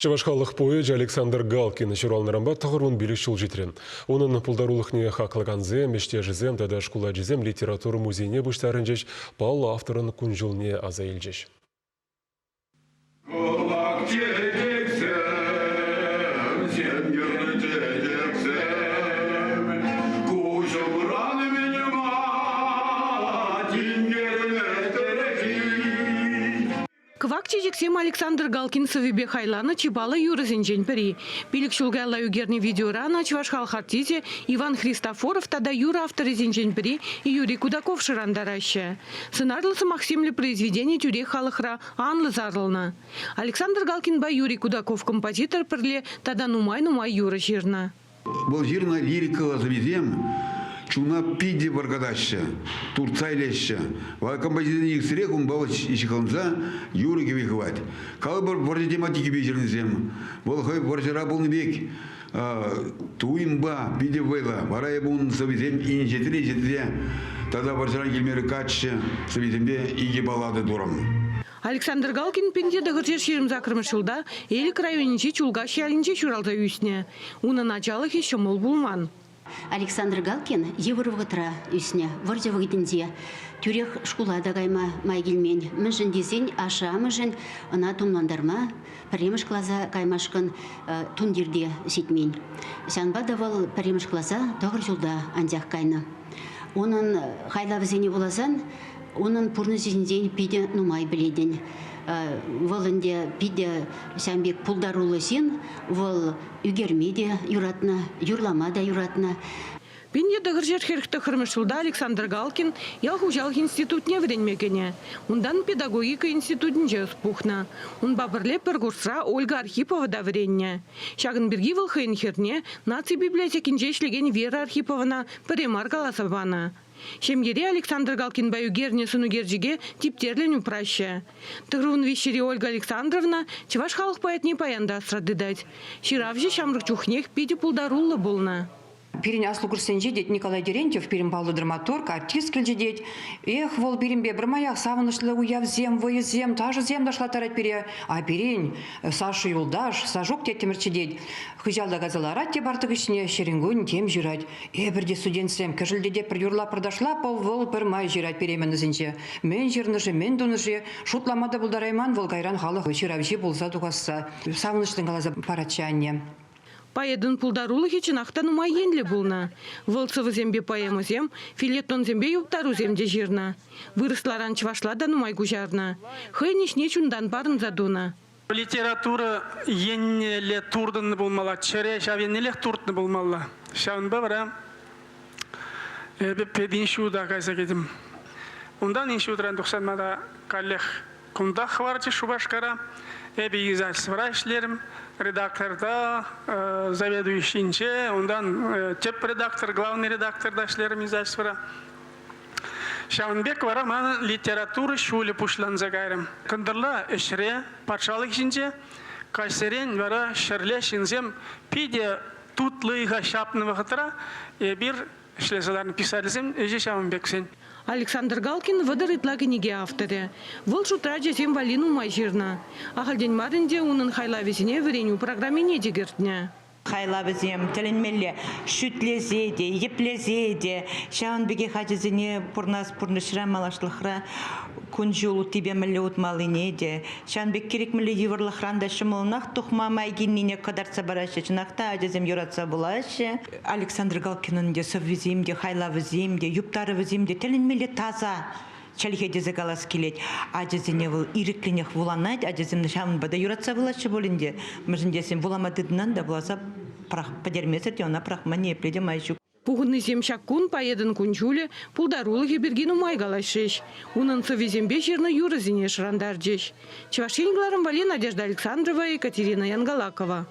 Чӑваш халӑх поэчӗ Александр Галкин ҫуралнӑранпа 95 ҫул ҫитрӗ. Унӑн пултарулӑхне хаклакансем, ӗҫтешӗсем тата шкул ачисем литература музейне пуҫтарӑнчӗҫ, паллӑ авторӑн кун-ҫулне аса илчӗҫ. Кӑвак чечексем, сенкер чечексем, куҫӑмран мӗн-ма тинкерместӗр-ши? Кӑвак чечексем Александр Галкин сӑввипе хайланӑ чи паллӑ юрӑсенчен пӗри. Пилӗк ҫул каялла ӳкернӗ видеора ӑна Чӑваш халӑх артисчӗ Иван Христофоров тата юрӑ авторӗсенчен пӗри Юрий Кудаков шӑрантараҫҫӗ. Сӑнарлӑ сӑмахсемлӗ произведени тӳрех халӑхра анлӑ сарӑлнӑ. Александр Галкинпа Юрий Кудаков композитор пӗрле тата нумай-нумай юрӑ ҫырнӑ. Вӑл ҫырнӑ лирикӑллӑ сӑввисем чуна питӗ вӑркатаҫҫӗ, туртса илеҫҫӗ. Вара композитор ирсерех унпа ҫыхӑнса юрӑ-кӗвӗ хывать. Калӑпӑр, вӑрҫӑ тематикипе ҫырнисем. Вӑл хӑй вӑрҫӑра пулнӑ пек туйӑмпа питӗ вӑйлӑ. Вара эпӗ унӑн сӑввисем инҫетре-инҫетре тата вӑрҫӑран килмерӗ каччӑ сӑввисемпе икӗ баллада турӑм. Александр Галкин 1928 ҫулта Элӗк районӗнчи Чулкаҫ ялӗнче ҫуралса ӳснӗ. Унӑн ачалӑхӗ ҫӑмӑл пулман. Александр Галкин йывӑр вӑхӑтра ӳснӗ. Вӑрҫӑ вӑхӑтӗнче тӳрех шкула та кайма май килмен. Мӗншӗн тесен ашшӗ-амӑшӗн ӑна тумлантарма, пӗрремӗш класа каймашкӑн тумтир те ҫитмен. Ҫавӑнпа та вӑл пӗрремӗш класа 9 ҫулта анчах кайнӑ. Унӑн хайлавӗсене вуласан унӑн пурнӑҫӗнчен питӗ нумай пӗлетӗн. Вӑл ӗнтӗ питӗ ҫавӑн пек пултаруллӑ ҫын. Вӑл ӳкерме те юратнӑ, юрлама та юратнӑ. 1949 ҫулта Александр Галкин ял хуҫалӑх институтне вӗренме кӗнӗ. Унтан педагогика институтӗнче ӑс пухнӑ. Унпа пӗрле пӗр курсра Ольга Архипова та вӗреннӗ. Ҫакӑн пирки вӑл хӑйӗн хӗрне, наци библиотекинче ӗҫлекен Вера Архиповӑна, пӗрре мар каласа панӑ. Ҫемьере Александр Галкинпа ӳкернӗ сӑнӳкерчӗке типтерлӗн упраҫҫӗ. 93-ри Ольга Александровна чӑваш халӑх поэтне паян та асра тытать. Ҫыравҫӑ ҫамрӑк чухнех питӗ пултаруллӑ пулнӑ. Пирӗн аслӑ курссенче, тет Николай Терентьев, пирӗн паллӑ драматург, артист килчӗ, тет. Эх, вӑл пирӗнпе пӗрмаях савӑнӑҫлӑ уявсем, вӑйӑсем, ташӑсем ташлаттарать пире. А пирӗн Саша юлташ, Сашук теттӗмӗрччӗ, тет. Хыҫалта кайса ларать те партӑк ӗҫне, ҫӗрӗн-кун тем ҫырать. Эпир те студентсем кӗшӗлтетепӗр, юрлапӑр, ташлапӑр, вӑл пӗрмай ҫырать переменӑсенче. Мӗн ҫырнӑ-ши, мӗн тунӑ-ши, шутлама та пултарайман вӑл кайран халӑх ҫыравҫи пулса тухасса. Савӑнӑҫлӑн каласа паратчӗ анне. Поэтӑн пултарулӑхӗ чӑнах та нумай енлӗ пулнӑ. Вӑл сӑвӑсемпе поэмӑсем, фельетонсемпе юптарусем те ҫырнӑ. Вырӑсларан чӑвашла та нумай куҫарнӑ. Хӑйӗн ӗҫне чунтан парӑнса тунӑ. Литература еннелле туртӑннӑ пулмалла, чӗре ҫав еннеллех туртнӑ пулмалла. Ҫавӑнпа вара эпӗ пединститута кайса кӗтӗм. Унтан институтран тухсан мана каллех кунтах хӑварчӗҫ Шупашкара. Эпӗ издательствӑра ӗҫлерӗм, редакторта, заведующинче, унтан тӗп редактор, главный редакторта ӗҫлерӗм издательствӑра. Ҫавӑн пек вара манӑн литература ҫулӗ пуҫланса кайрӗ. Кӑнтӑрла ӗҫре, патшалӑх ҫинче, каҫсерен вара ҫӗрле ҫынсем питӗ тутлӑ ыйха ҫапнӑ вӑхӑтра эпир ӗҫлесе ларнӑ писательсем ӗҫӗ ҫавӑн пексен. Александр Галкин 30 ытла кӗнеке авторӗ. Вӑл шутра ачасем валли нумай ҫырнӑ. Ахальтен мар ӗнтӗ унӑн хайлавӗсене вӗренӳ программине те кӗртнӗ. Хайлавӗсем тӗлӗнмелле шӳтлесе те, йӗплесе те, ҫавӑн пекех ачасене пурӑнас пурнӑҫра малашлӑхра кун-ҫул уттипе мӗнле утмаллине те, ҫавӑн пек кирек мӗнле йывӑрлӑхран та ҫӑмӑллӑнах тухма май килнине кӑтартса параҫҫӗ. Чӑнах та ачасем юратса вулаҫҫӗ. Александр Галкинӑн те сӑввисем те, хайлавӗсем те, юптарӑвӗсем те тӗлӗнмелле таса чӗлхе тесе калас килет. Ачасене вӑл ирӗклӗнех вуланать, ачасем ҫавӑнпа та юратса вулаҫҫӗ пулин те. Мӗншӗн тесен вулама тытӑнан та вуласа пӗтермесӗр те ӑна пӑрахма ниепле те май ҫук. Пухӑннисем ҫак кун поэтӑн кун-ҫулӗ, пултарулӑхӗ пирки нумай калаҫрӗҫ. Унӑн сӑввисемпе ҫырнӑ юрӑсене шӑрантарчӗҫ. Чӑваш Ен кӑларӑм валли Надежда Александрова, Екатерина Янгалакова.